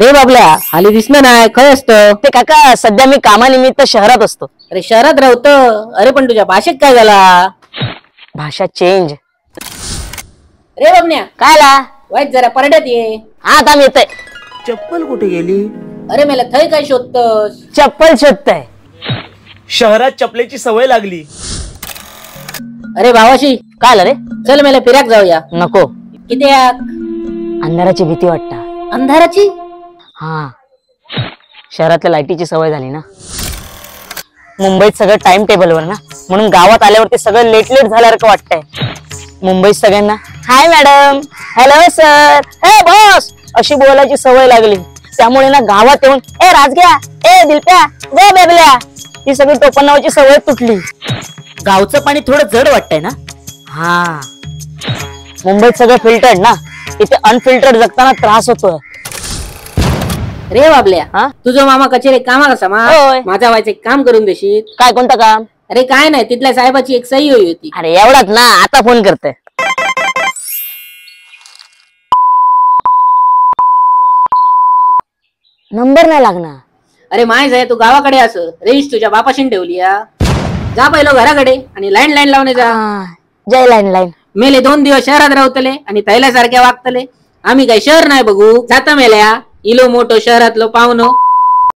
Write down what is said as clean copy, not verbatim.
रे बाबल्या, हाली दिसलं नाही, खय असतं? ते काका, सध्या मी कामानिमित्त शहरात असतो. अरे शहरात राहतो? अरे पण तुझ्या भाषेत काय झाला? भाषा चेंज. रे बाबन्या, काय आला? वाईट जरा परड्यात ये. हा थांब येतोय. चप्पल कुठे गेली? अरे मला थंय काय शोधतोस? चप्पल शोधतय. शहरात चपलेची सवय लागली. अरे भावाशी, काय आलं रे? चल मला फिराक जाऊया. नको. कित्याक? अंधाराची भीती वाटता. अंधाराची? हा, शहरातल्या लाईटीची सवय झाली ना. मुंबईत सगळं टाइम टेबलवर ना, म्हणून गावात आल्यावरती सगळं लेट लेट झाल्यासारखं वाटतंय. मुंबईत सगळ्यांना hi madam, hello sir, hey boss अशी बोलायची सवय लागली. त्यामुळे ना गावात येऊन ए राजग्या, ए दिलप्या, गो बेबल्या ही सगळी टोपण नावाची सवय तुटली. गावचं पाणी थोडं जड वाटतंय ना. हा, मुंबईत सगळं फिल्टर्ड ना, इथे अनफिल्टर्ड जगताना त्रास होतोय. रे बाबल्या, हा? तुझं मामा कचेरी कामा कसा मा? होय. माझा व्हायचं एक काम करून देशील? काय? कोणतं काम? अरे काय नाही, तिथल्या साहेबाची एक सही होई होती. अरे एवढाच ना, आता फोन करते. नंबर नाही लागणार. अरे माय जाय, तू गावाकडे अस रेंज तुझ्या बापाशीन ठेवली. जा पहिलं घराकडे आणि लँड लाईन लावणे जा. जय लाईन लाईन. मेले 2 दिवस शहरात राहतले आणि थैल्यासारख्या वागतले. आम्ही काही शहर नाही बघू जाता मेल्या. इलो मोठो शहरातलो पाहुणो.